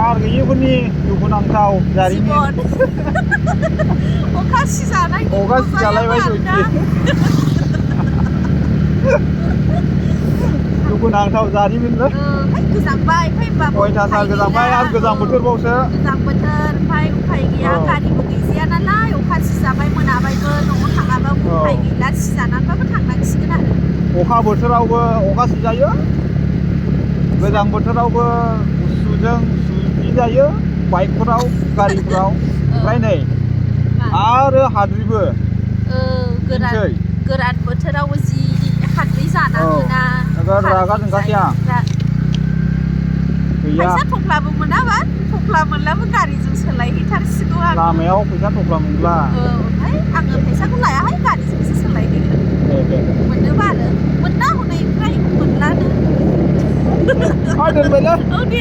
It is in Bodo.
कार गैयिफोरनि दुखुनांथाव जारिमिन अखा सिजानाय अखा सिजालायबाय सयथि दुखुनांथाव जारिमिनलै गोजांबाय फैबाबो अयथासार गोजांबाय आरो गोजां बोथोरबावसो गोजां बोथोर ओमफ्राय उफाय गैया गारिबो गैजाया नालाय अखा सिजाबाय मोनाबायबो न'आव थाङाबाबो उफाय गैला सिजानानैबाबो थांनांसिगोन आरो अखा बोथोरावबो अखा सिजायो गोजां बोथोरावबो गुसुजों सुजि जायो बाइकफोराव गारिफोराव ओमफ्राय नै आरो हाद्रिबो गोरान बोथोरावबो जि हाद्रि जानाङोना रागा जोंगासै आं गैया फैसा थफ्लाबो मोनाबा थफ्ला मोनलाबो गारिजों सोलायहैथारसिगौ आं लामायाव फैसा थफ्ला मोनब्ला ओमफ्राय आङो फैसाखौ लायाहाय गारिजोंसो सोलायहैगोन मोनोबा आरो मोनना हनै ओमफ्राय मोनलानो दोनबायलै औ दे